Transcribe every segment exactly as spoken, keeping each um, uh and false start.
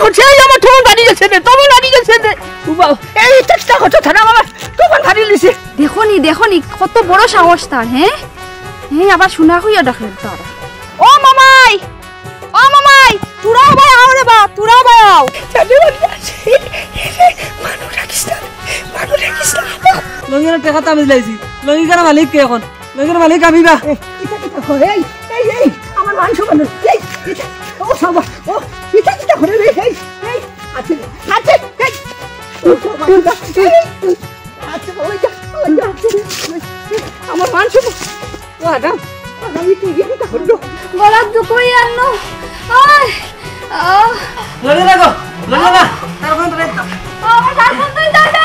করছে, এই আমার তপন ভারি গেছে রে, তপন ভারি গেছে রে। ও বাবা, এই ইটা কিতা করছো, থানা বাবা, তপন ভারি লিছে। দেখো নি, দেখো নি, কত বড় সাহস তার, হ্যাঁ? হ্যাঁ, আবার শোনা হইয়া ডাকলেন তার। ও মামাই, ও মামাই, তোরাও ভাই আও রে বা, তোরাও ভাই আও। মানু রাখিস না, মানু রাখিস না। লঙ্গির টেকা তাবিজ লাইছি, লঙ্গির মালিক কে এখন? লঙ্গির মালিক আমি বা। এই, এই, এই, আমার মান সম্মান, এই, এই, ও সবা, ও, ইটা কিতা করে রে, এই, এই, আছে, আছে, এই, ও সবা, এই, আছে, ওই যা, ওই যা, আছে, আমার মান সম্মান, ও আদাম, আদাম, এই কি, ইটা করলো? গলাত দুখ অই আনো, আয়, আহ, লড়ে লাগো, লড়ে না, তার ফোন ধরে দাও। আমার তার ফোন তুই ধরবে।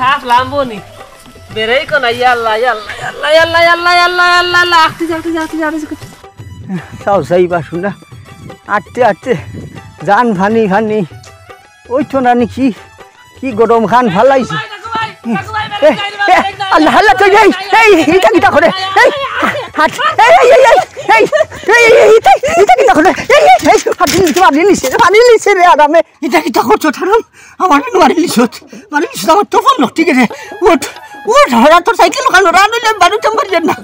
হাফ লাম্বো নি। বেরেই কোন, ইয়া আল্লাহ, ইয়া আল্লাহ, ইয়া আল্লাহ, ইয়া আল্লাহ, ইয়া আল্লাহ, ইয়া আল্লাহ, ইয়া আল্লাহ, ইয়া আল্লাহ, আটতে যাও, আটতে যাও, আটতে যাও, আটতে যাও। চাও চাই বা শুনা, আটতে আটতে জান ফানি ফানি, ওই তো নানি কি, কি গরম খান ফালাইছে। এ, এ, আল্লাহ, আল্লাহ, তুই এই, এই, ইটা কিতা করে? এই, হাত, এই, এই, এই, এই, এই, এই, এই, ইটা, ইটা কিতা করে? এই, এই, এই, ফানি নিছে, ফানি নিছে, ফানি নিছে রে আরামে। ইটা কিতা করছো, থারম? আমার মারি লিছত, মারি লিছত, আমার তপন লটকি গেছে। উঠ, উঠ, হরা তোর সাইকেল ওখানে রান হইলে বারো চাম্বার না।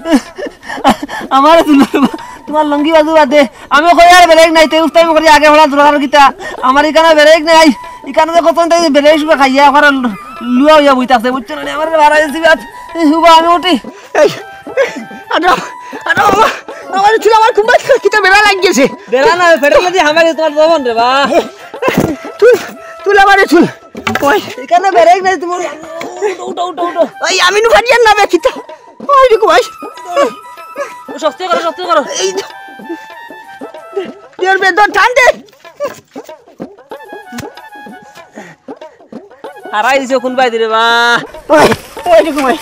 আমার তুলো, তোমার লঙ্গি বাজু বাদে। আমি কই আর ব্রেক নাই, তে উস্তাই করি আগে হরা দরকার কিতা? আমার ইখানে ব্রেক নাই, ইখানে যে কত তাই ব্রেক শুকা খাইয়া, আমার লুয়া হইয়া বই থাকছে, বুঝছো না? আমার ভাড়া দিছি বাদ, এই হুবা আমি উঠি। এই, আরে, আরে বাবা, আমার চুল আমার খুব বাদ, কিতা বেড়া লাগিয়েছে। বেড়া না, পেটে লাগি আমার তোমার তপন রে বা। তুল, তুল আমারে তুল। ওই। ইখানে ব্রেক নাই তোমার। উঠো, উঠো, উঠো, উঠো। ওই, আমি নু ফাটিয়ার না বে, কিতা? ওই দেখো ভাই। ও, শক্তি করো, শক্তি করো। এই তো। তোর বেতন টান দে। হারাই দিছে কোন বাই দিলে বা। ওই, ওই দেখো ভাই।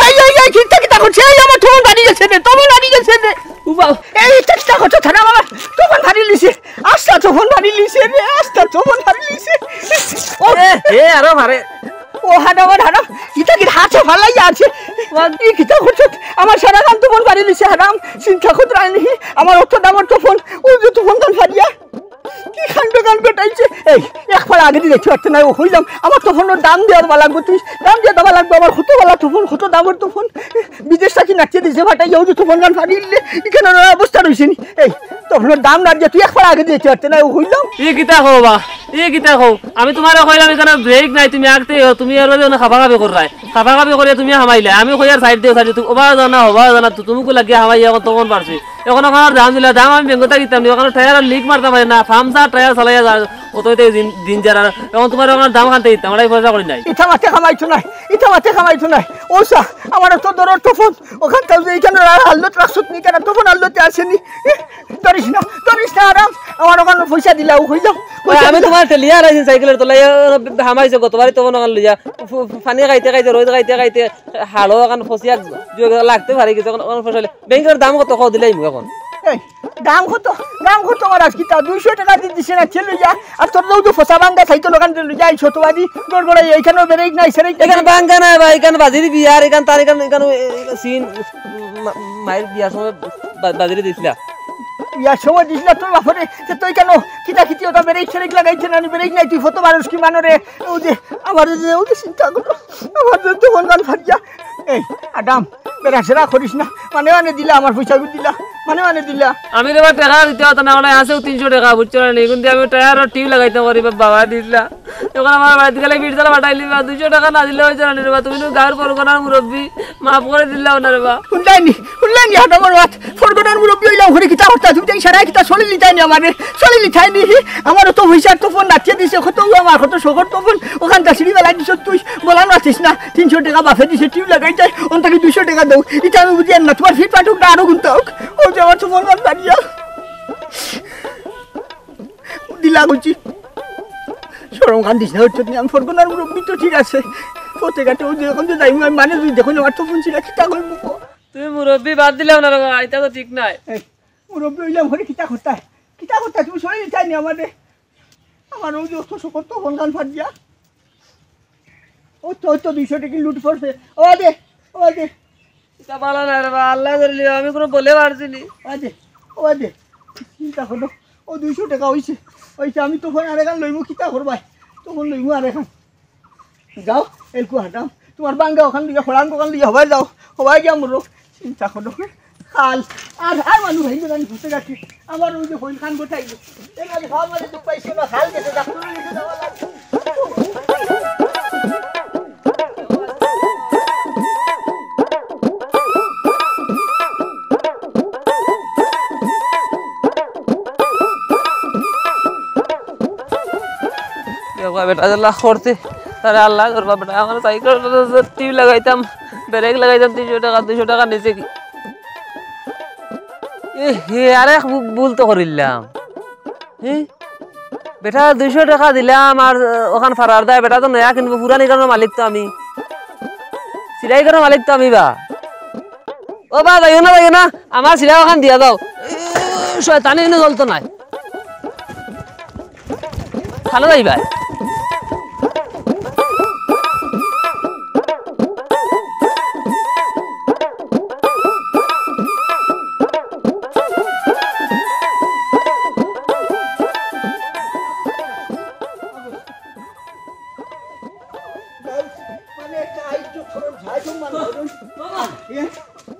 এই, এই, এই, কিতা, কিতা করছে? এই আমার তপন ফানি গেছে রে, তপন ফানি গেছে রে। উবাও। এই, ইটা কিতা করছো? থানা বাবা, তপন ফানি লিছে। আস্তা তপন ফানি লিছে রে, আস্তা তপন ফানি লিছে। ও, এ, এ, আরো মারে। ও হারাম, আমার হারাম। ইটা কি হাতে ফালাই আছে? ই কিতা করছো? আমার সারা গান তপন ফানি লিছে, হারাম। চিন্তা করতে রাইনি। আমার অত দামর তপন, ও যে তপন গান ফারিয়া। কি কাণ্ড গান ঘটাইছে? এই, এক ফাড়া আগে দিয়ে দেখতে পারতে না, ও কইলাম, আমার তপনর দাম দেওয়ার বালা লাগবো, তুই দাম দিয়ে দেওয়া লাগবো, আমার কত বালা তপন, কত দামর তপন, বিদেশ থাকি নাচিয়ে দিছে ফাটাই, ও যে তপন গান ফারিলে, ইখানে অবস্থা রইছে নি। এই, তপনর দাম না দিয়ে তুই এক ফাড়া আগে দিয়ে দেখতে পারতে না, ও কইলাম। ই কিতা কও বা? ই কিতা কও? আমি তোমারে কইলাম ইখানে ব্রেক নাই, তুমি আগতে, তুমি এর বাদে খাফা খাফি কররায়। খাফা খাফি করে তুমি হামাইলে। আমি কই আর সাইড দিও, সাইড দিও। তুমি ওবা জানা, ওবা জানা, তো তুমি কো লাগিয়া হামাই এখন তখন পারছি। এখন ওখানে দাম দিলা, দাম আমি বেঙ্গতা দিতাম নি, ওখানে টায়ার লিক মারতাম পারি না, ফার্ম সার টায়ার চালাইয়া যা, অত অইতে দিন, দিন যারা। এখন তোমার ওখানে দাম খানতে দিতাম, ওটাই পয়সা করি নাই। ইটা মাতে কামাইতো নাই, ইটা মাতে কামাইতো নাই। ও সা, আমার তো দরর তপন, ওখান থেকে যে ইখানে হাল্লত রাখছত নি, কেন তপন হাল্লতে আসেনি? এ, ধরিস না, ধরিস না, আরাম, আমার ওখানে পয়সা দিলাও, কইলাম, ওই, পয়সা আমি দিলাও। তোমার ঠেলিয়া আর আইছি সাইকেলের তলায়, এ, হামাইছে গতবারই তপন ওখানে লইয়া, ফু-, ফু-, পানি খাইতে খাইতে, রোদ খাইতে খাইতে, হাড়ও এখন ফসিয়া লাগতে পারে কিছু, এখন, এখন ফসলে। ব্যাংকের দাম কত কও দিলাই মু এখন? এই, দাম কত? দাম কত আমার আজকে তা? দুইশো টেকা দি দিছে না, ঠেল লইয়া। আর তোর যে ফসা ভাঙ্গা সাইকেল ওখান থেকে লইয়া আইছো, তোমারই গড়গড়াই, এইখানেও ব্রেক নাই, সেরেক নাই। এখানে ভাঙ্গা না ভাই, এখানে বাজির বিয়ার, এখানে তার এখানে, এখানে, এ, এ, সিন, মা-, মায়ের বিয়ার সময় বা-, বাজিরে দিছিলা। বিয়ার সময় দিছিলা তোর বাপরে, তে তুই কেন কিতা কিতি ওটা ব্রেক সেরেক লাগাইছে না, ব্রেক নাই, তুই ফটো মানুষ কি মানরে? ও যে, আমার যে, ও যে চিন্তা করো, আমার যে তপন গান ফাটিয়া। এই, আদাম, বেড়া সেরা করিস না, মানে মানে দিলা আমার পয়সাগুলো দিলা, মানে মানে দিলা। আমি রে বা টেকা দিতে পারতাম না, আমার আছেও তিনশো টেকা, বুঝছো না নি? কিন্তু আমি টায়ার আর টিউব লাগাইতাম পারি, বা-, বাবা দিছিলা। অখন আমার বাড়িত গেলে বিড় জ্বালা ফাটাইলিবা, দুইশো টেকা না দিলে অইতো না রে বা। তুমি নু গাঁওর পরগনার মুরব্বি, মাফ করি দিলাও না রে বা। হুনলায়নি, হুনলায়নি, হারামর মাত। পরগনার মুরব্বি অইলাম, অখন কিতা করতায়? তুমি তাই সারায় কিতা চলি লিতায়নি আমারে, চলি লিতায়নি। আমার অত পয়সার তফন নাচিয়া দিছে, কত আমার কত শখর তফন, অখানতা ছিড়ি ফালাই দিছস তুই। বলা নাচিস না, তিনশো টেকা বাপে দিছে, টিউব লাগাইতায়, অন থাকি দুইশো টেকা দেও। ইতা আমি বুঝিয়ার না, তুমার ফিট ফাটুক না আরো গুনতা অউক। অউ যে আমার তফন গান বাড়িয়া দিলা কইছি। শরম খান দিস না, হচ্ছে নি, আমি পরগনার মুরব্বি তো ঠিক আছে। পথে ঘাটে অউ যে অখন যে যাইমু আমি, মানে যদি দেখইন আমার তফন ছিড়া, কিতা কইমু? তুমি মুরব্বি বাদ দিলাও না রে বা, ইতা তো ঠিক নায়। এই, মুরব্বি অইলাম, অখন কিতা করতায়? কিতা করতায়? তুমি চলি লিতায়নি আমারে। আমার অউ যে অত শখর তফন গান ফাটিয়া। অউ তো, অউ তো দুইশো টেকা লুট পড়ছে। ও দে, ও দে। ইতা বালা নায় রে বা, আল্লায় ধরিলিবা, আমি কুনু ভুলে পারছি নি। ও দে, ও দে। চিন্তা করো, অউ দুইশো টেকা অইছে। অইছে, আমি তফন আরেকখান লইমু, কিতা করবায়? তফন লইমু আরেকখান। যাও, এলকু হারাম। তুমার ভাঙ্গা অখান লইয়া, খড়াঙ্গ অখান লইয়া, হবায় যাও। হবায় গিয়া মরো। চিন্তা করো। খাল। আর, আর মানুষ ভাই জানি ঘুরতে যাচ্ছে। আমার অউ যে হইল খান গোটাই। এর মাঝে খাওয়া মাঝে দুঃখ পাইছে না, খাল গেছে, ডাক্তারের গেছে যাওয়া লাগবে। দেখবা বেটা, জ্বালা করতে, আরে আল্লায় ধরবা বেটা, আমার সাইকেল টিউব লাগাইতাম, ব্রেক লাগাইতাম, তিনশো টেকা, দুইশো টেকা নিছে কি? এ হে, আরে ভু-, ভুল তো করিলাম। হে? বেটা দুইশো টেকা দিলাম আর, আহ, অখান ফারার দায়, বেটা তো নয়া কিনবো, পুরানি কারণে মালিক তো আমি। সিলাই করার মালিক তো আমি বা। ও বা, যাইও না, যাইও না, আমার সিলাই অখান দিয়া যাও। এ, শয়তানি ইনো জ্বলতো নাই। খানো যাইবায়?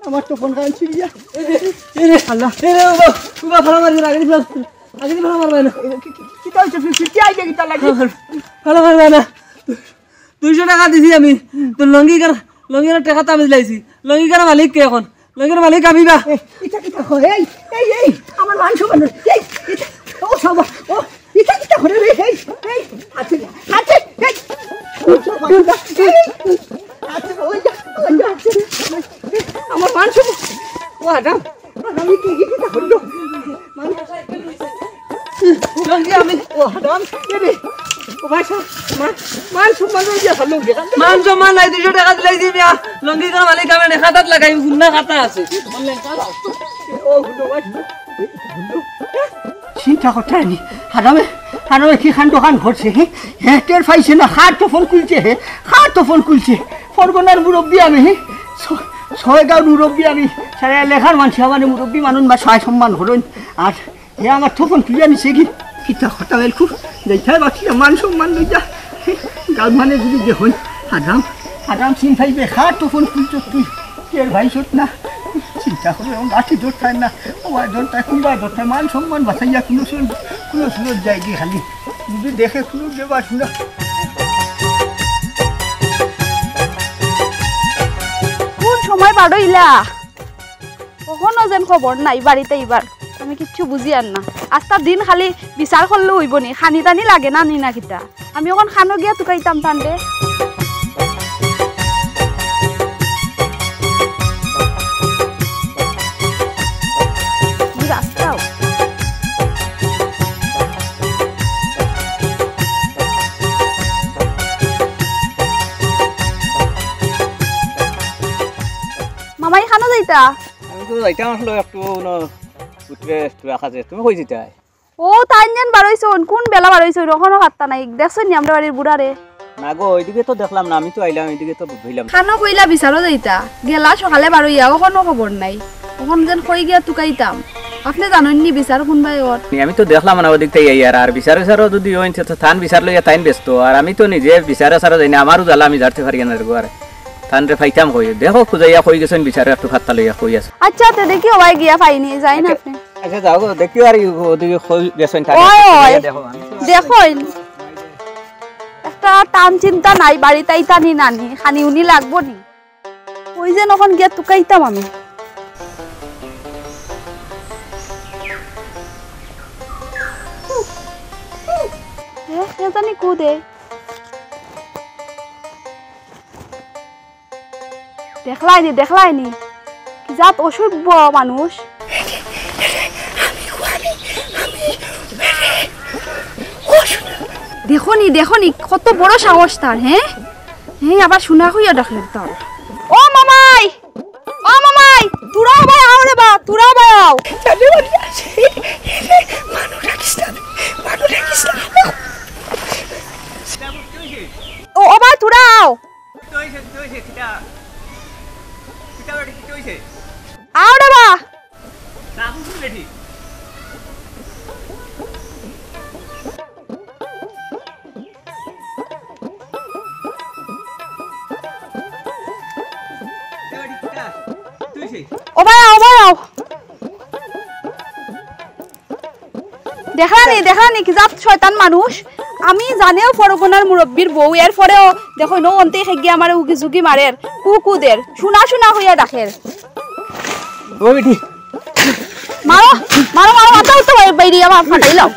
আমার তো ফোন কারেন্ট ছিড়িয়া। এ রে, এ রে, আল্লাহ। এ রে, বাবা, বাবা, ফালা মারি না, আগে ফালা, আগে ফালা মারবায় না। এ, কি, কি, কিতা অইছে? ফির, ফির, কি আইডিয়া কিতা লাগে? ফালা মারবায় না। দুইশো টেকা দিছি আমি। তো লঙ্গি কার, লঙ্গি কার টেকা তো আমি দিলাইছি। লঙ্গি কার মালিক কে অখন? লঙ্গির মালিক আমি বা। এ, ইটা কিতা কয়? এই, এই, এই, আমার মান সম্মান। এই, ইটা, ও সবা, ও, ইটা কিতা করে রে? এই, এই, আছে, আছে, এই। ও সবা, এই, আছে, ওই যা, ওই যা, আছে। আমার মান সম্মান। ও হারাম, আমি কি, কি কিতা করলো? মান, লঙ্গি আমি, ও হারাম, এ রে, ও ভাই সাহেব, মান, মান সম্মান রইয়া ভালো লঙ্গি। মান সম্মান নাই, দুইশো টেকা দিলাই দিবি, আ, লঙ্গি কার মালিক আমি নে, খাতাত লাগাই, হুন্না খাতা আছে। ও হুন্না ভাই, চিন্তা করতে হয়নি। হারামে, হারামে কি কাণ্ড কান করছে, হে? হে, টের পাইছে না, কার তো ফোন খুলছে, হে? কার তো ফোন খুলছে? ফরগনার মুরব্বি আমি, হে? ছ-, ছয় গাঁওর মুরব্বি আমি, সারা এলাকার মানুষ আমার মুরব্বি মানুষ বা সহায় সম্মান করইন। আর হে আমার তফন তুলিয়া নিছে কি? কিতা কথা বেলকু? যাইতায় বাঁচিয়া মান সম্মান লইয়া। গাঁর মানে যদি যে হই, হারাম, হারাম চিন পাইবে, কার তফন তুলছ তুই? টের পাইছত না? চিন্তা করে, ও লাঠি ধরতায় না, ও ভাই ধরতায়, কোন ভাই ধরতায়, মান সম্মান বাঁচাইয়া কোনো সুর, কোনো সুরত যায়গি খালি। যদি দেখে কোনো দেবা শুনা। কোন সময় বারইলা? অখনো যেন খবর নাই বাড়িত আইবার। আমি কিচ্ছু বুঝিয়ার না। আস্তা দিন খালি বিচার করলে অইবো নি? খানি টানি লাগে না নি না কিতা? আমি অখন কানো গিয়া তুকাইতাম তানরে। ই রাস্তাও। মামাই কানো যাইতা? আমি তো যাইতাম আসলে একটু, ন, পুত্রে একটু রাখা যায়। তুমি কই যাইতায়? ও, তাইন যেন বারইছইন, কোন বেলা বারইছইন, অখনো পাত্তা নাই। দেখছইন নি আমরার বাড়ির বুড়ারে? না গো, ওইদিকে তো দেখলাম না, আমি তো আইলাম, এইদিকে তো বুঝলাম না। কানো কইলা বিচারো যাইতা, গেলা সকালে বারইয়া, অখনো খবর নাই। অখন যেন কই গিয়া তুকাইতাম। আপনে জানইন নি বিচার কোন বায় অর? আমি তো দেখলাম না ওদিক থাকি আইয়ার, আর বিচার বিচারও যদি অইন, তে তো তান বিচার লইয়া তাইন ব্যস্ত, আর আমি তো নিজে বিচার আচারও যাই না, আমারও জ্বালা আমি ঝাড়তে পারি না রে গো আর। তানরে পাইতাম কই? দেখো, খুজাইয়া কই গেছইন বিচারো, একটু পাত্তা লইয়া কই আছে। আচ্ছা, তে দেখি ওবায় গিয়া পাইনি, যাইন আপনে। আচ্ছা, যাও গো, দেখিও আর ওদিকে কই গেছইন, তারে ওই, ওই। দেখো, আমি তো দেখইন। আর তান চিন্তা নাই, বাড়িত আইতা নি নানি, খানি উনি লাগবো নি। ওই যে নখন গিয়া তুকাইতাম আমি। এ, এ জানি কু দে। দেখলাই নি, দেখলাই নি? কি জাত অসভ্য মানুষ। দেখো নি, দেখো নি, কত বড় সাহস তার, হ্যাঁ? হ্যাঁ, আবার শুনা হইয়া ডাকলে তার। ও মামাই! ও মামাই! তুরা ভাই আও রে বা, তুরা ভাই আও। ও, ও ভাই, তুরা আও। কিতা অইছে, কিতা অইছে, কিতা? কিতা বেটি, কিতা অইছে? আও রে বা। রাখো তুমি বেটি। কিতা বেটি, কিতা? কিতা অইছে? ও ভাই, ও ভাই, আও। দেখলানি, দেখলানি, কি জাত শয়তান মানুষ। আমি জানেও পরগনার মুরব্বির বউ, এরপরেও দেখো, নৌ অন্তে খেগিয়ে আমার উগি ঝুগি মারের, কু কু দের, শুনা শুনা হইয়া ডাকের। ও বেটি। মারো, মারো, মারো, মাথা উঠতে বাইরে আমার ফাটাইলাম।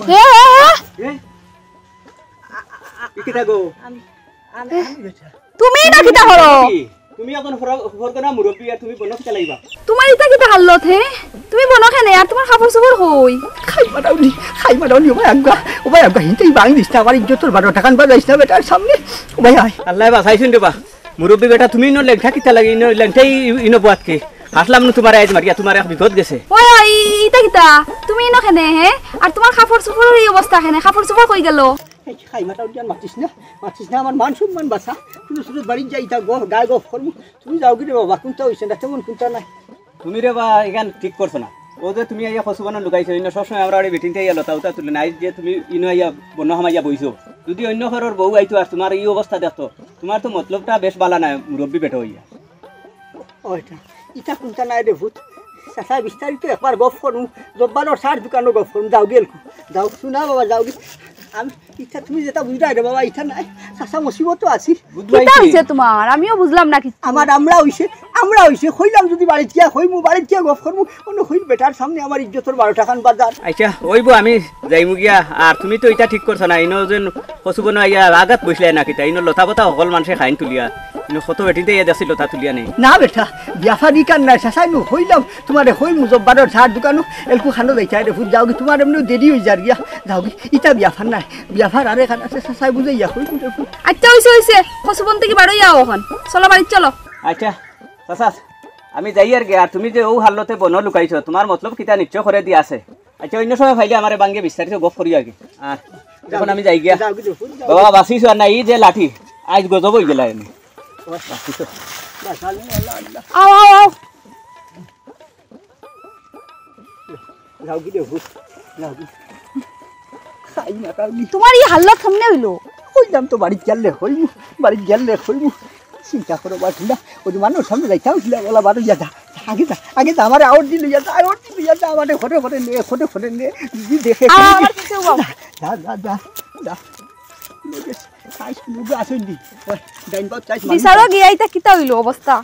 হে, হে, হে। এ? কিতা গো? তুমি না কিতা করো? কি? তুমি এখন ফর-, ফরগনা মুরব্বি আর তুমি বনো কিতা লাগবা? তোমার ইতা কিতা হাল্লত, হে? তুমি বনো কেনে? আর তোমার কাপড় চোপড় কই? খাই মারাউনি, খাই মারাউনি, ও ভাই আজ্ঞা, ও ভাই আজ্ঞা, হিনতেই ভাঙ দিস না, আমার ইজ্জতর বারোটা খান বাজাইস না বেটার সামনে। ও ভাই আয়। আল্লাহ বাঁচাইছইন রে বা। মুরব্বি বেটা, তুমি ইনো লেংটা কিতা লাগি, ইনো লেংটাই ইনো বওয়াত কে? হাসলাম নু তোমার আইজ মারিয়া, তোমার এক বিপদ গেছে। ওই, ওই, ইতা কিতা? তুমি ইনো কেনে, হে? আর তোমার কাপড় চোপড়র এই অবস্থা কেনে? কাপড় চোপড় কই গেল? এই খাই মাথা উঠিয়া মাতিস না, মাতিস না, আমার মান সম্মান বাঁচা। তুই শুধু বাড়িত যাই, ইতা গফ, গায়ে গফ করমু। তুমি যাওগি রে বাবা, কুনতা অইছে না, তেমন কুনতা নাই। তুমি রে বা, ইখান ঠিক করছো না। ও যে তুমি আইয়া কচু বনো লুকাইছো, ইনো সবসময় আমরা ওরে বেটিনতে আইয়া লতা উতা তুলে না, আইজ যে তুমি ইনো আইয়া বনো হামাইয়া বইছো। যদি অন্য ঘরর বউ আইতো আর তোমার এই অবস্থা দেখতো, তোমার তো মতলবটা বেশ বালা নায়, মুরব্বি বেটা অইয়া। ও, ইটা, ইটা কুনতা নায় রে ভূত। চাচা, বিস্তারিত একবার গফ করমু, জব্বারর চার দোকানো গফ করমু, যাওগি এলকু। যাও, শুনা বাবা, যাওগি। আমি, ইটা তুমি যেটা বুঝরায় রে বাবা, ইটা নায়। চাচা, মুসিবতো আছি। বুঝলাই কিতা কি? অইছে তোমার? আমিও বুঝলাম না কিচ্ছু। আমার আমরা অইছে, আমরা অইছে। কইলাম যদি বাড়িত গিয়া কইমু, বাড়িত গিয়া গফ করমু, অন্য কইল বেটার সামনে আমার ইজ্জতর বারোটা খান বাজার। আচ্ছা, অইবো, আমি যাইমু গিয়া। আর তুমি তো ইটা ঠিক করছো না, ইনো যেন কচু বনো আইয়া আগাত বইছলায় না কিতা, ইনো লতা পাতা হকল মানষে খাইন তুলিয়া, ইনো কত বেটিনতে আইয়া দেখছি লতা তুলিয়া নেই। না বেটা, ব্যাপার ইখান নায়, চাচাই নু কইলাম, তোমারে কইমু জব্বারর চার দোকানো, এলকু খানো যাইতায় রে ভূত, যাওগি, তোমার এমনেও দেরি অই যার গিয়া, যাওগি, ইটা ব্যাপার নায়, ব্যাপার আরেকখান আছে, চাচাই বুঝাইয়া কইমু রে ভূত। আচ্ছা, অইছে, অইছে, কচু বন থাকি বারইয়া আও অখন, চলো বাড়িত চলো। আচ্ছা, চাচা, আমি যাইয়ার গি, আর তুমি যে অউ হাল্লতে বনো লুকাইছো, তোমার মতলব কিতা নিশ্চয় করে দিয়া আছে। আচ্ছা, অন্য সময় পাইলে আমারে বাঙ্গে বিস্তারিত গফ করিও আগে। আর অখন আমি যাই গিয়া। যাও, যাও, যাও। বাবা, বাঁচিছো আর না, এই যে লাঠি, আইজ গজব অই গেলা এনে। বাঁচালে আল্লাহ, আল্লাহ। আও, আও, আও। যাওগি রে ভূত, যাওগি। খাই না, যাওগি। তোমার এই হাল্লত কেমনে অইলো? কইলাম তো বাড়িত গেলে কইমু, বাড়িত গেলে কইমু। চিন্তা করো বা তোমরা, ওই যে মানুষ সামনে যাইতাম, ওলা বারো ইয়া যা। আগে যা, আগে যা, আমারে আওর দিল ইয়া যা, আওর দিল ইয়া যা, আমারে ঘরে ঘরে নে, ঘরে ঘরে নে। যদি দেখে, আ, আমার পিছে উবাও। যা, যা, যা, যা। লোকে চাইছ, লোকে আসেন দি। ওই, ডাইন বাও চাইছ, মানুষ বিচারো চাইছ। গিয়া ইতা কিতা অইলো অবস্থা?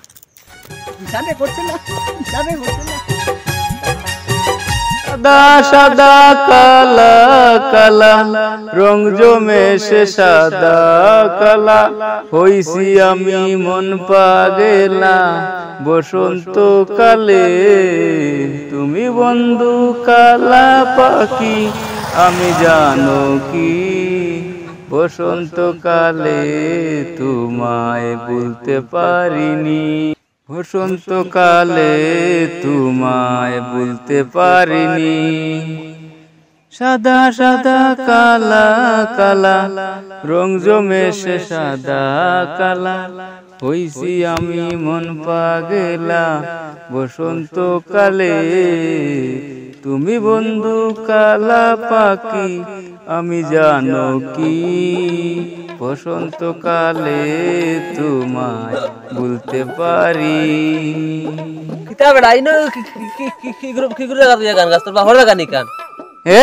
বিচারে করছে না, বিচারে করছে না। সাদা সাদা কালা কালা, রং জমেছে সাদা কালা, হইছি আমি মন পাগেলা। বসন্তকালে তুমি বন্ধু কালা পাখি, আমি জানো কি, বসন্তকালে তোমায় ভুলতে পারিনি। বসন্তকালে তোমায় ভুলতে পারিনি। সাদা সাদা কালা কালা, রং জমেছে সাদা কালা, হইছি আমি মন পাগেলা। বসন্তকালে তুমি বন্ধু কালা পাখি, আমি জানো কি, বসন্তকালে তোমায় ভুলতে পারি। কিতা বেটা, ইনো কি, কি, কি, কি, কি, কি করে, কি করে জাগা তুই গান গাছ? তোর বাপর জাগা নি কান? এ?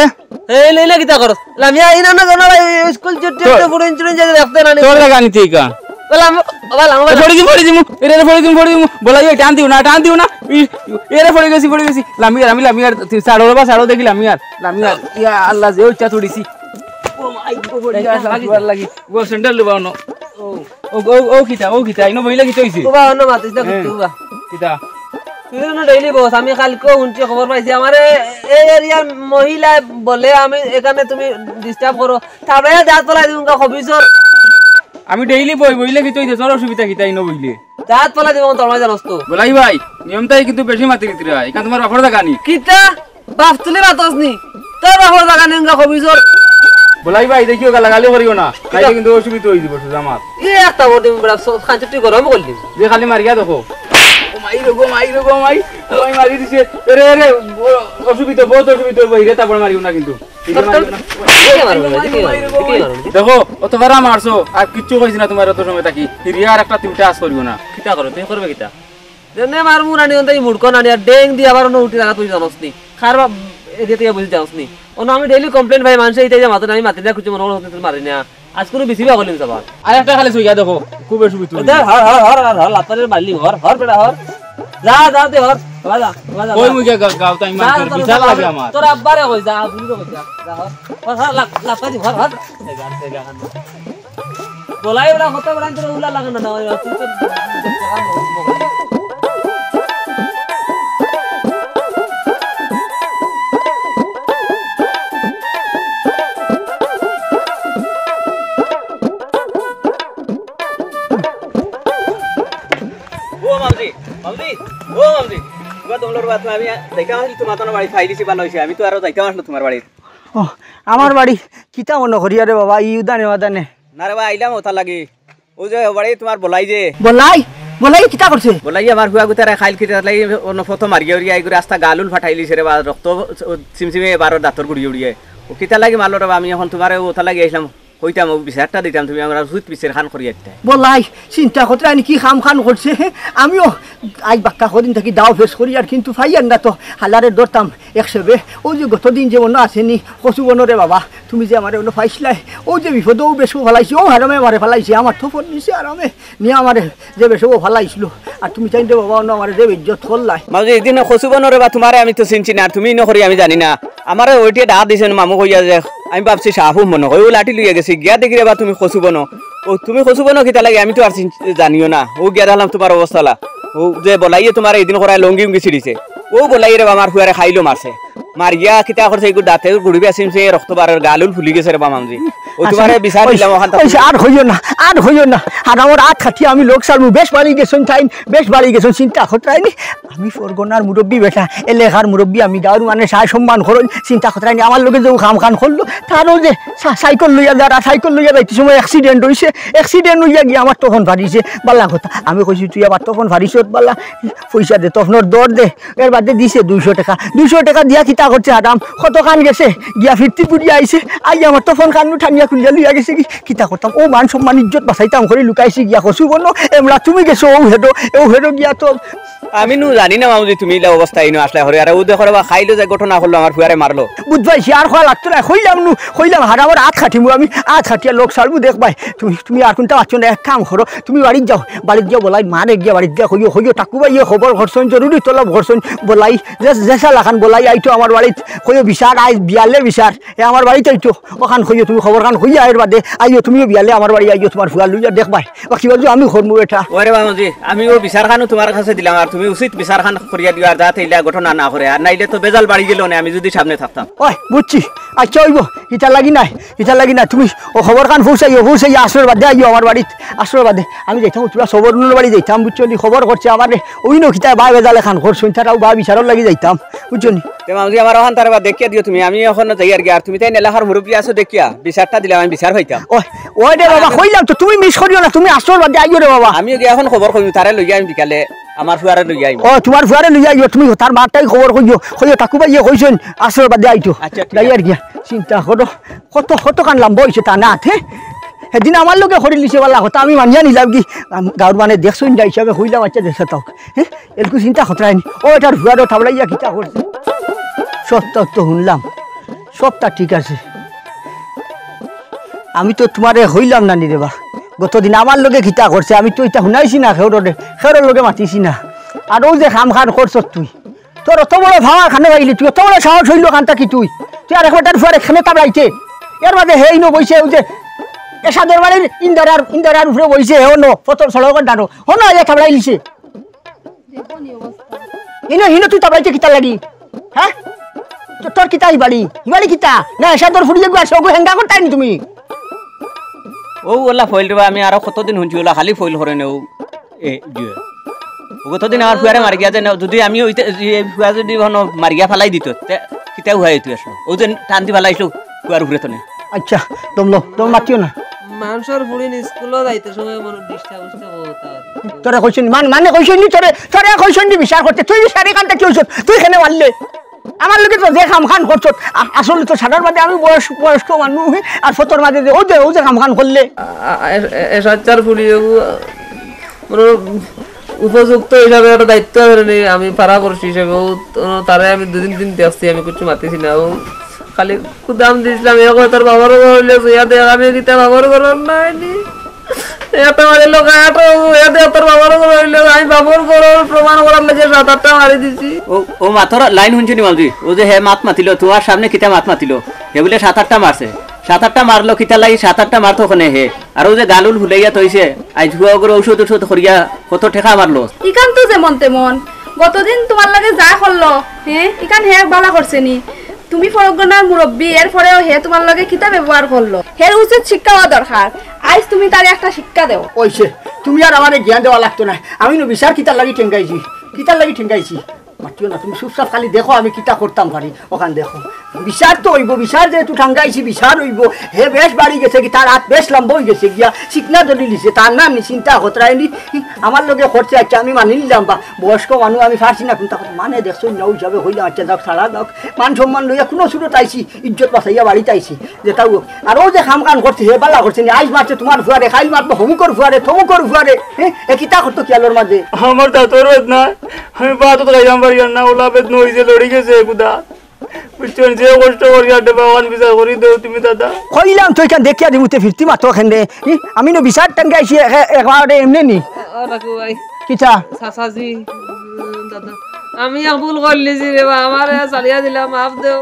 এই লইলে কিতা করস? লামিয়া, এই না, না, না, না, এই স্কুল ছুটি তো হইতে ফুড়িন চুড়িন যাইতে দেখতে না নি। তোর লাগা আনিতে ইকা। বলে, আমি, বলে, আমি, এ, বলে। ফড়ি দিমু, ফড়ি দিমু। এরে, এরে, ফড়ি দিমু, ফড়ি দিমু। বলাই, ওই টান দিও না, টান দিও না। ই, এরে, ফড়ি গেছি, ফড়ি গেছি। লামিয়ার, আমি লামিয়ার, তুই ছাড়ো রে বা, ছাড়ো দেখি লামিয়ার। লামিয়ার। ইয়া আল্লাহ, যে ওইটা তুলিছি। ও মাই, ও ফড়ি গেছি, লাগি। ও স্যান্ডেল লুবা অনো। ও, ও, ও, ও কিতা, ও কিতা, ইনো বইলে কিতা হইছে? ও বা, অনো মাতিস না, হ্যাঁ। কিচ্ছু বা। কিতা? তুই তো ডেইলি বস, আমি কালকেও শুনছি, খবর পাইছি, আমারে এই এরিয়ার মহিলা বলে আমি এখানে তুমি ডিস্টার্ব করো, তারপরে দাঁত ফালাই দিমু গা খবিসর। আমি ডেইলি বই, বইলে কিতা হইছে? তোর অসুবিধা কিতা ইনো বইলে? দাঁত ফালাই দিমু তোর মাঝে নষ্ট। বলাই ভাই, নিয়মটাই কিন্তু বেশি মাতি দিতে রে ভাই, এখান তোমার বাপর জাগা নি। কিতা? বাপ তুলি মাতস নি? তোর বাপর জাগা নি গা খবিসর। বলাই ভাই, দেখিও গালাগালি করিও না, নাইলে কিন্তু অসুবিধা হয়ে দিব সুজা মাত। এ একটা বড় দিন বড় খাঁচুটি গরম করলি। যে খালি মারিয়া দেখো। ও মাই রে গো, মাই রে গো, মাই। ও মাই মারি দিছে। এরে, এরে, ব-, অসুবিধা, বহুত অসুবিধা হইব। হিরে তারপর মারিও না কিন্তু। হিরে মারিও না। দেখো, অত বারা মারছো, আর কিচ্ছু কইছি না তোমার অত সময় থাকি। হিরিয়া আর একটা তিনটা আস করিও না। কিতা করো? তুমি করবে কিতা? যেনে মারমু নানি, অন্তাই মুড়কো নানি, আর ডেং দি আবার অনো উঠি লাগা তুই জানোস নি। খার বা এদিকে তুই বুঝি জানোস নি। অনো আমি ডেইলি কমপ্লেন ভাই, মানুষে ইতাই যে মাতো না, আমি মাতি না, কিছু মনে করো তুই মারি না। আজ কোনো বিসি বা বলিম সবার। আর একটা খালি সইয়া দেখো, খুব অসুবিধা হইব। দে, হর, হর, হর, হর, হর, লাপারের মারলি, হর, হর, বেটা, হর। যা, যা, দে, হর। যা, যা, যা, যা, কই যা। মুখে গা-, গাও তাই যা, মারতে যা, বিশাল যা, লাগে যা। আমার। তোর আব্বারে কই, যা, বুঝি তো কই, যা, যা, হর। হর, হর, লাপ-, লাপারি, হর, হর। এই গান, এই গান। বলাই ওরা কত বড় তোর উলা লাগানো না, ওই তুই তো ও মামজি, মামজি, ও মামজি, তোমার দমলর বাত আমি যাইতাম আসলে তোমার বাড়ি খাই দিছি, ভালো হইছে। আমি তো আরো যাইতাম আসলে তোমার বাড়ি। ও, আমার বাড়ি কিতা মনে করিয়া রে বাবা, ই উদানে উদানে। না রে বা, আইলাম ওটা লাগি। ও যে বাড়ি তোমার বলাই যে। বলাই? বলাই কিতা করছে? বলাই আমার ফুয়া গুতারে খাইল কিতা লাগি অন্য ফটো মারিয়া উড়িয়া এই করে আস্তা গালুল ফাটাইলিছে রে বা, রক্ত চিমচিমে এবার দাঁতর গুড়িয়ে উড়িয়ে। ও কিতা লাগি মারলো রে বা, আমি এখন তোমারে ওটা লাগি আইলাম। কইতাম, ও বিচারটা দিতাম, তুমি আমরা উচিত বিচার খান করি একটা। বলাই, চিন্তা করতে আনি কি খাম খান করছে, হে? আমিও আজ বাক্কা কদিন থাকি দাও ফেস করি, আর কিন্তু ফাইয়ার না তো, হালারে ধরতাম এক সেবে। ও যে গতদিন যে মনে আছে নি, কচু বনরে বাবা, তুমি যে আমারে অনো ফাইছলাই, ও যে বিপদ, ও বেশ ফালাইছি, ও হারামে আমারে ফালাইছি, আমার তো ফোন নিছে হারামে, নিয়ে আমারে যে বেশ ও ফালাইছিল, আর তুমি চাইন রে বাবা, অনো আমারে যে ইজ্জত করলাই। মাঝে এই দিন কচু বনরে বা তোমারে আমি তো চিনছি না, আর তুমি ইনো করি আমি জানি না। আমারে ওইটিয়ে ডাক দিছেন মামু কইয়া যে, আমি ভাবছি শাহু মনে হয়, ও লাঠি লইয়া গেছি, গিয়া দেখি রে বা তুমি কচু বনো। ও তুমি কচু বনো কিতা লাগে, আমি তো আর চিন-, জানিও না। ও গিয়া দেখলাম তোমার অবস্থা লা। ও যে বলাইয়ে তোমার এই দিন করায় লঙ্গি উঙ্গি ছিড়িছে। ও বলাইয়ে রে বা আমার ফুয়ারে খাইলো মারছে। মারিয়া কিতা করছে, এগু দাঁতে গুড়ি বেসিমছে, রক্ত বারর গালুল ফুলি গেছে রে বা মামজি। ও তোমারে বিচার দিলাম ওখান থাকি। আর হইও না, আর হইও না। আর আমার আত খাটি আমি লোক সারমু, বেশ বাড়ি গেছন টাইম, বেশ বাড়ি গেছন চিন্তা করতে আইনি। আমি ফরগনার মুরব্বি বেটা, এলাকার মুরব্বি আমি, গাঁওর মানে সায় সম্মান করইন, চিন্তা করতে আইনি। আমার লগে যে ও খাম খান করলো, তারও যে সা-, সাইকেল লইয়া যারা, সাইকেল লইয়া যাইতে সময় অ্যাক্সিডেন্ট হইছে, অ্যাক্সিডেন্ট হইয়া গিয়া আমার তখন ফারিছে, বালা কথা। আমি কইছি, "তুই আবার তখন ফারিছত বালা, পয়সা দে, তখনর দর দে।" এর বাদে দিছে দুইশো টেকা, দুইশো টেকা দিয়া কিতা করছে আরাম, কতখান গেছে, গিয়া ফিরতি ঘুরিয়া আইছে, আই আমার তখন কান্নু ঠানিয়া খুলিয়া লইয়া গেছে কি, কিতা করতাম, ও মান সম্মান ইজ্জত বাঁচাইতাম করে লুকাইছি গিয়া কচু বনো, এমলা তুমি গেছো, ও হেডো, ও হেডো গিয়া তো আমি নু জানি না মামুজি, তুমি ইলা অবস্থা ইনো আসলে হরে, আর ও দেখো রে বা, খাইলো যে ঘটনা করলো, আমার ফুয়ারে মারলো। বুঝবাই, সে আর খোয়া লাগতো না, কইলাম নু, কইলাম হারামর আত খাটিমু আমি, আত খাটিয়া লোক সারমু, দেখবাই, তুমি, তুমি আর কোনটা পাচ্ছ না, এক কাম করো, তুমি বাড়িত যাও, বাড়িত গিয়া বলাই, মারে গিয়া বাড়িত গিয়া কইও, কইও, টাকু ভাইয়ে খবর করছইন, জরুরি তলব করছইন, বলাই, যে, যে সালাখান বলাই, আইতো আমার বাড়িত, কইও, বিচার আইজ বিয়ালে বিচার, এ আমার বাড়িত আইতো, ওখান কইও, তুমি খবর খান কইয়া, এর বাদে আইও, তুমিও বিয়ালে আমার বাড়ি আইও, তোমার ফুয়া লইয়া দেখবাই। বাকি বাজু আমি করমু বেটা। ওরে বাবাজি, আমি ও বিচার খানো তোমার কাছে দিলাম, আর তুমি উচিত বিচার খান করিয়া দিও, আর যাতে ইলা ঘটনা না করে, আর নাইলে তো বেজাল বাড়ি গেল না, আমি যদি সামনে থাকতাম। ওই, বুঝছি। আচ্ছা, অইব, ইটা লাগি নাই, ইটা লাগি নাই। তুমি ও খবর খান পৌঁছাইও, পৌঁছাইয়া আসর বাদে আইও আমার বাড়িত, আসর বাদে। আমি যাইতাম, তোরা সবরুনর বাড়ি যাইতাম, বুঝছো নি? খবর করছে আমারে, ওই নকিতায় বা বেজাল এখান করছইন, তারাও বা বিচারর লাগি যাইতাম, বুঝছো নি? তে মামুজি, আমার ওখান তারে বা দেখিয়া দিও তুমি, আমি এখন যাই আর কি। আর তুমি তাই এলাকার মুরব্বী আছো দেখিয়া, বিচারটা দিলাম, আমি বিচার পাইতাম। ওই, ওই রে বাবা, আমি কইলাম তো, তুমি মিস করিও না, তুমি আসর বাদে আইও রে বাবা। আমিও গিয়া এখন খবর কইমু, তারে লইয়া আমি বিকালে আমার ফুয়ারে লইয়া আইমু। ও, তোমার ফুয়ারে লইয়া আইও, তুমি তার মারটাই খবর কইও, কইও, টাকু ভাইয়ে কইছইন, আসর বাদে আইতো। আচ্ছা, ঠিক যাই আছে। আর গিয়া, চিন্তা করো, কত, কত কান লম্বা হইছে তা না, হে? সেদিন আমার লগে করি লিছে বালা কথা, আমি মানিয়া নিলাম কি? আম-, গাঁওর মানে দেখছইন না হিসাবে কইলাম, আচ্ছা, দেখছে তাও। হে? এরকম চিন্তা খতরায়নি। ও, এটার ফুয়ারও থাবড়াইয়া কিতা করছে? সত্য তো শুনলাম। সবটা ঠিক আছে। আমি তো তুমারে কইলাম না নি রে বা, গতদিন আমার লগে কিতা করছে, আমি তো ইতা হুনাইছি না কেউররে, কেউরর লগে মাতিছি না। আর অউ যে কামখান করছস তুই, তোর অত বড় power কানে পাইলি তুই, অত বড় সাহস অইলো কান্তা কি তুই? তুই আরেক বেটার ফুয়ারে কেনে তাবড়াইতে? এর মাঝে হে ইনো বইছে, অউ যে এরশাদর বাড়ির ইন্দারার, ইন্দারার উপরে বইছে, হে অনো, ফতর সড়কর ডানো, হনো আইয়া তাবড়াইলিছে। দেখো নি অবস্থা। ইনো, ইনো তুই তাবড়াইতে কিতার লাগি? হ্যাঁ? তো তোর কিতা হি বাড়ি? হি বাড়ি কিতা? না, এরশাদর ফুড়ি যেগু আছে, অগু হেঙ্গা করতায় নি তুমি? অউ অলা ফইল রে বা, আমি আরো কতদিন হুনছি অলা খালি ফইল করে নেও। এ, জি। অউ কতদিন আমার ফুয়ারে মারিয়া যায় না, যুদি আমি অইতে, এই ফুয়া যুদি অনো মারিয়া ফালাই দিত, তে কিতা অইতো আসলো? অউ যে টান দি ফালাইছো ফুয়ার উপরে তনে। আচ্ছা, দম লও, দম মাতিও না। মানষর ফুড়িন স্কুলো যাইতে সময় মনে disturb উস্টাব অইতো আর। তোরে কইছইন, মান-, মানে কইছইন নি তোরে, তোরে কইছইন নি বিচার করতে, তুই বিচারি কান্তা কি অইছত? তুই কেনে মারলে? আমার লগে তো যে কামখান করছত, আ-, আসলে তো সারার মাঝে আমি বয়স-, বয়স্ক মানুষ, আর ফতর মাঝে যে, অউ যে, অউ যে কামখান করলে। আ-, আ-, এ-, এ-, এরশাদ চাচার ফুড়ি অগু, আ, মানে উপযুক্ত হিসাবে একটা দায়িত্ব আছে নি, আমি পাড়া পড়শি হিসাবে, অউ তো তারে আমি দুদিন দিন দেখছি, আমি কিচ্ছু মাতিছি না, অউ খালি কুদাম দিছিলাম, এ কয় তোর বাবার ঘর অইলে, ইয়া দেখ, আমি কিতা বাবার ঘর নাই নি। এত মারি লোক আটো, এ দেখ তোর বাবার ঘর অইলে, আমি বাবার ঘর প্রমাণ করার লাগি সাত আটটা মারি দিছি। অউ, অউ মাতর লাইন হুনছো নি মামজি? অউ যে হে মাত মাতিলো, তুমার সামনে কিতা মাত মাতিলো? হে বুলে সাত আটটা মারছে। সাত আটটা মারলো কিতার লাগি? সাত আটটা মারতো কেনে হে। আর অউ যে গালুল ফুলাইয়া থইছে, আইজ ফুয়া অগুরে ঔষধ ঔষধ করিয়া কত টেকা মারলো। ইখান তো যেমন তেমন, গতদিন তুমার লগে যা করলো, হে, ইখান হে বালা করছে নি? তুমি পরগনার মুরব্বি, এরপরেও হে তুমার লগে কিতা ব্যবহার করলো? হের উচিত শিক্ষা অওয়া দরকার। আইজ তুমি তারে একটা শিক্ষা দেও। অইছে, তুমি আর আমারে জ্ঞান দেওয়া লাগতো নায়। আমি নু বিচার কিতার লাগি ঠেঙ্গাইছি, কিতার লাগি ঠেঙ্গাইছি। মাতিও না, তুমি চুপচাপ খালি দেখো আমি কিতা করতাম পারি, অখান দেখো। বিচার তো অইবো, বিচার যেহেতু ঠেঙ্গাইছি, বিচার অইবো। হে বেশ বাড়ি গেছে গি, তার আত বেশ লম্বা অইগেছে গিয়া, চিকনা ধরিলিছে, তার নাম নি চিন্তা খতরায় নি। আমার লগে করছে, আচ্ছা, আমি মানি নিলাম, বা বয়স্ক মানুষ, আমি পারছি না, কিন্তু মানে দেখছো না, অউ হিসাবে কইলাম, আচ্ছা, যাউক, ছাড়া যাউক, মান সম্মান লইয়া কুনু সুরত আইছি, ইজ্জত বাঁচাইয়া বাড়িত আইছি, যেটা অউক। আর অউ যে কামখান করছে, হে বালা করছে নি, আইজ মারছে তুমার ফুয়ারে, কাইল মারবো হমুকর ফুয়ারে, তমুকর ফুয়ারে, হে, এ কিতা করতো খিয়ালর মাঝে? আমার দাঁতর বেদনা, আমি ভাত খাইতাম পারিয়ার না, অলা বেদনা অইছে, লড়ি গেছে গুদা। বুঝছো নি, যে কষ্ট করি আর দেবা, অখান বিচার করি দেও তুমি দাদা। কইলাম তো ইখান দেখিয়া দিমু, তে ফিরতি মাতো কেনে। ই, আমি নু বিচার ঠেঙ্গাইছি একে-, একবারে এমনে নি। ও রাখু ভাই। কিতা? চাচাজি, উম, দাদা, আমি এক ভুল করিলিছি রে বা, আমারে ছাড়িয়া দিলাও, মাফ দেও।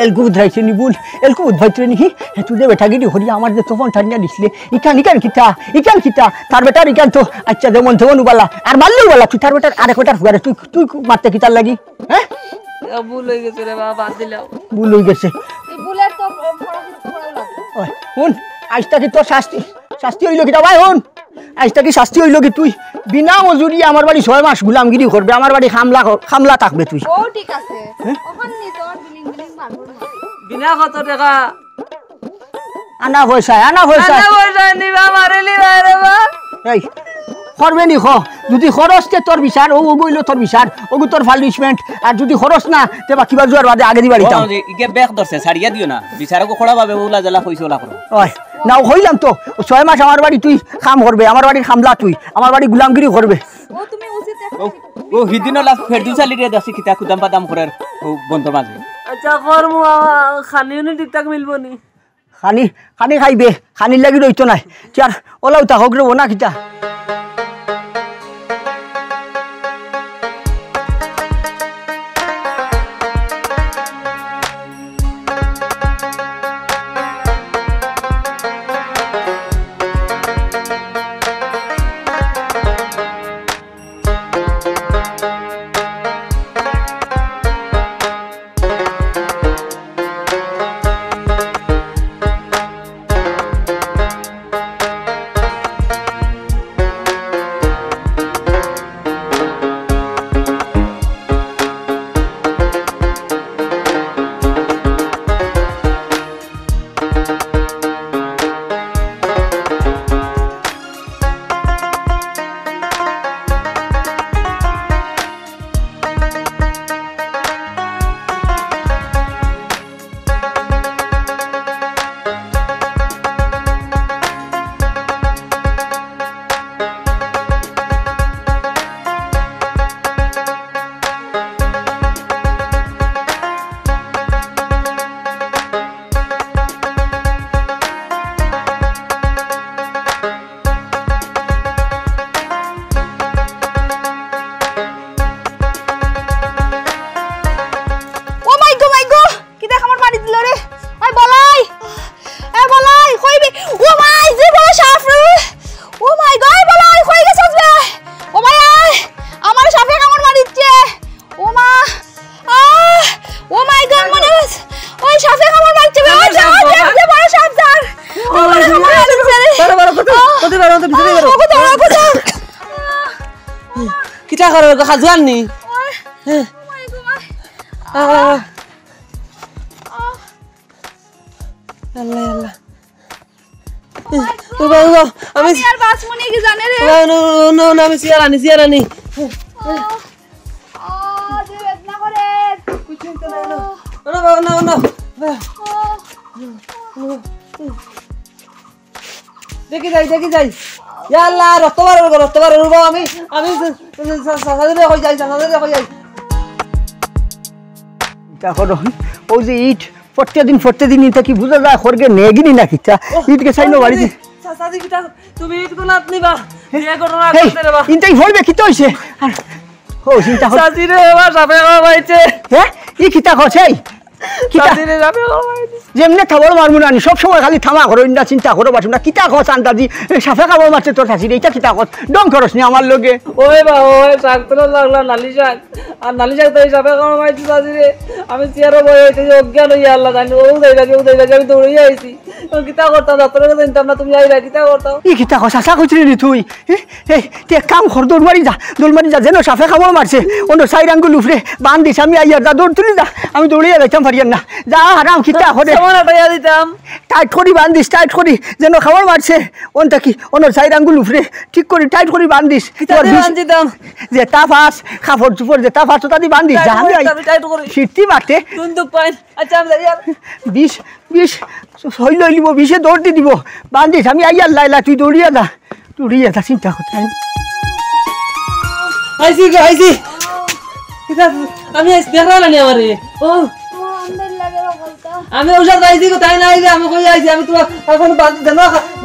এলকু বুঝাইছে নি ভুল, এলকু বুঝাইছে নি কি? হে তুই যে বেটাগিরি করি আমার যে তপন টানিয়া দিছিলে, ইখান, ইখান কিতা, ইখান কিতা? তার বেটার ইখান তো, আচ্ছা, যেমন তেমন উবালা, আর মারলেও বালা, তুই তার বেটার আরেক বেটার ফুয়ারে, তুই, তুই মারতে কিতার লাগি? হ্যাঁ? এ, ভুল অইগেছে রে বাবা, বাদ দিলাও। ভুল অইগেছে। এই ভুলের তো, আহ, ফলাফল করা লাগবে। ওই, হুন, আইজ থাকি তোর শাস্তি, শাস্তি অইলো কিতা ভাই, হুন? আইজ থাকি শাস্তি অইলো কি তুই বিনা মজুরি আমার বাড়ি ছয় মাস গুলামগিরি করবে, আমার বাড়ি কামলা কর-, কামলা থাকবে তুই। ও ঠিক আছে। হ্যাঁ? অখন নি তোর বিলিং বিলিং মারবো না। বিনা কত টেকা? আনা পয়সায়, আনা পয়সায়। আনা পয়সায় নিবা, মারিলিবা রে বা। এই, করবে নি খ? যুদি খরচ তে তোর বিচার, অউ, অগু অইলো তোর বিচার, অগু তোর punishment, আর যুদি খরচ না, তে বাকি বার জুয়ার বাদে আগে দিবা দিতাম। ও, ইগে বেক ধরছে, ছাড়িয়া দিও না। বিচারকও খড়া ভাবে অলা যেলা কইছে অলা করো। ওই, না, কইলাম তো, অউ ছয় মাস আমার বাড়ি তুই কাম করবে, আমার বাড়ির কামলা তুই, আমার বাড়ি গুলামগিরি করবে। ও, তুমি উচিত একটা ও, ও, হিদিন অলা ফেরদৌস আলীরে দেখছি কিতা কুদাম বাদাম করের, ও বন্দর মাঝে। আচ্ছা, কর মু, আ, খানি উনি ঠিকঠাক মিলবো নি? খানি, খানি খাইবে, খানির লাগি রইতো নায়। চেয়ার, অলাউ থাকউক রে, ও না কিতা? আর ওকে খাজু আননি। ওই, হ্যাঁ। ওই গো, ওই। আহ। আহ। আল্লাহ, আল্লাহ। ওই গো, ওই গো, আমি আমি আর বাঁচমু নি কি জানে রে। না, না, না, না, আমি চেয়ার আনি, চেয়ার আনি। ও, ও, যে বেদনা করে। না, না, না, না। ও। দেখি যাই, দেখি যাই। ইয়া আল্লাহ, রক্ত বার অইবো, রক্ত বার অইবো। আমি, আমি চাচাজিরে কই যাই, চাচাজিরে কই যাই। ইটা করো, অউ যে ইট, প্রত্যেকদিন, প্রত্যেকদিন ইটা কি বুঝা যায়, খড়গে নেগিনি না কিতা? ইটকে চাইনো বাড়ি দি। চাচাজি, কিতা তুমি ইট কোনাত নিবা? যে ঘটনা ঘটছে রে বা। ইনতাই ফড়বে, কিতা অইছে? আর, ও, চিন্তা কর। চাচাজিরে, এবার সাপে কামড়াইছে। হ্যাঁ? ই কিতা কছে? কিতা? চাচিরে সাপে কামড়াইছে। যেমনে থাবড় মারমু না নি, সব সময় খালি থামা করো, ইন্দা চিন্তা করো, বাসু না। কিতা কছ আন্দাজি? এ, সাপে কামড় মারছে তোর চাচিরে, ইটা কিতা কছ? ডং করস নি আমার লগে। ওই বা, ওই, শাক তো লাগলা, নালি শাক। আর নালি শাক তো এই সাপে কামড় মারছে চাচিরে। আমি চেয়ারো বই অইতে যে অজ্ঞান অইয়া আল্লাহ জানি, ও যাই লাগে, ও যাই লাগে, আমি দৌড়িয়া আইছি। ও কিতা করতাম, ডাক্তারের কাছে নিতাম না, তুমি আইলা, কিতা করতাম? ই কিতা কছ? চাচা কইছলি নি তুই? এ, এই, তুই এক কাম কর, দৌড় মারি যা, দৌড় মারি যা, যেন সাপে কামড় মারছে, অনো চাইর আঙ্গুল উপরে বান্ধিস, আমি আইয়ার, যা, দৌড় তুলি যা, আমি দৌড়িয়া যাইতাম পারিয়ার না, যা, হারাম, কিতা করে? সামান আটাইয়া দিতাম। টাইট করি বান্ধিস, টাইট করি, যেন কামড় মারছে, অন থাকি, অনো চাইর আঙ্গুল উপরে, ঠিক করি, টাইট করি বান্ধিস। কিতা তোর দিয়ে বিষ-, বান্ধিতাম? যেতা পাস, কাপড় চোপড় যেতা পাস, ওতা দি বান্ধিস, টাইট যা, আমি করি, আই-, আমি টাইট করি। ফিরতি মাঠে। কোন দুখ পাইন? আচ্ছা, আমি যাই আর। বিষ, বিষ, হইল হইলিব, বিষে দৌড় দি দিব। বান্ধিস, আমি আইয়ার লাইলা, তুই দৌড়িয়া যা। দৌড়িয়া যা, চিন্তা করতে নাই। আইছি গো, আইছি। কিতা, আমি আইছি, দেখরা না নি আমারে? ও। ও, আন্দার লাগে রে বলতা। আমি ঔষধ আইছি গো, তাই না আইলে আমি কই আইছি, আমি তোমার এখন বান্ধি দেন,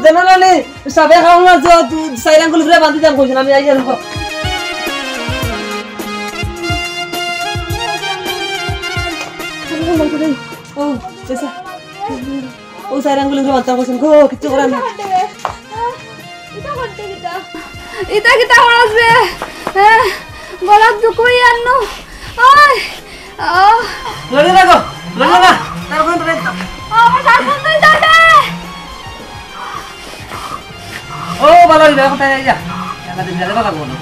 দেন না নি? সাপে কামড় মারছে, চাইর আঙ্গুল উপরে বান্ধিতাম কইছইন, আমি আইয়ার। ও, চাচা। ও চাইর আঙ্গুল উপরে বান্ধিতাম কইছইন গো, কিচ্ছু করার না। ইটা করতে কিতা? ইটা কিতা করস রে? হ্যাঁ, গলাত দুখ অইয়ার নু। ওই, আহ। লড়ে না গো, লড়ে না। তার কোন রে? আমার শ্বাস বন্ধ অই যাবে। ও, বাবা, এই দেখো, তাই যা। একা দিন গেলে বাবা বলো।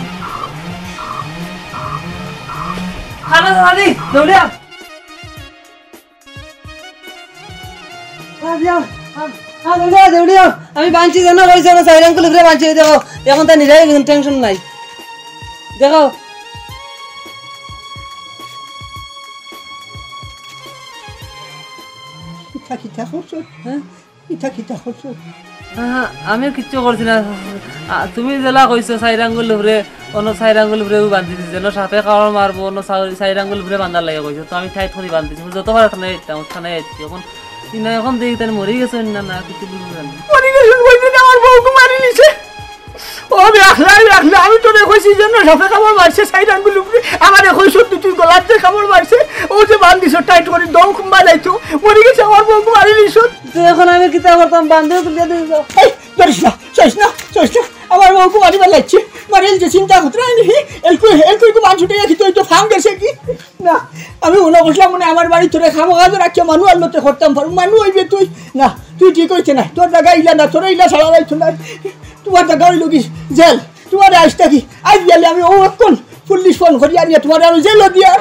খানা দাও, আদি, দৌড়ে আও। আ, যাও, আ, আ, দৌড়িয়া, দৌড়িয়া। আমি বানছি যেন কইছে, আমি চাইর আঙ্গুল উপরে বানছি, এই দেখো, এখন তো নিজেই টেনশন নাই। দেখো। ইটা কিতা করছো? হ্যাঁ? ইটা কিতা করছো? আহা, আমি কিচ্ছু করছি না। আ, তুমি যেলা কইছো চাইর আঙ্গুল উপরে, অনো চাইর আঙ্গুল উপরে বান্ধি দিছি, যেন সাপে কামড় মারবো, অনো চাই-, চাইর আঙ্গুল উপরে বান্ধার লাগি কইছো। তো আমি টাইট করি বান্ধিছি, যত পারে টানে দিতাম, টানে দিছি। এখন, ইনো এখন দেখি তাই মরি গেছে না, না, কিছু বুঝবো না। মরি গেছে, ওই দিন আমার বউকে মারি নিছে। ও, রাখলা, রাখলা, আমি তোরে কইছি যেন সাপে কামড় মারছে, চাইর আঙ্গুল উপরে। আমারে কইছো তুই, তুই গলাত যে কামড় মারছে, ও যে বান্ধিছো টাইট করি, দম কমবা যাইতো। মরি গেছে আমার বউকে মারি নিছো। তো এখন আমি কিতা করতাম? বান্ধিও তুলিয়া দিবি তো। এই, ধরিস না, ছইস না, ছইস না। আমার বউকে মারিবার লাগছে। মারিল যে চিন্তা করতে নাই নি, এলকু, এলকু, এলকু মানুষ উঠে গেছে, তুই তো ফাম গেছে কি? না, আমি মনে করছিলাম মনে হয় আমার বাড়ি তোরে খামো কাজ রাখিয়া মানু আর লতে করতাম পারু। মানু অইবে তুই। না, তুই ঠিক অইছে না। তোর জাগা ইলা না, তোরে ইলা ছাড়া যাইতো না। তোমার জাগা অইলো কি জেল? তোমারে আইজ থাকি, আইজ গেলে আমি ও এখন পুলিশ ফোন করি আনিয়া তোমারে আমি জেলও দিয়া।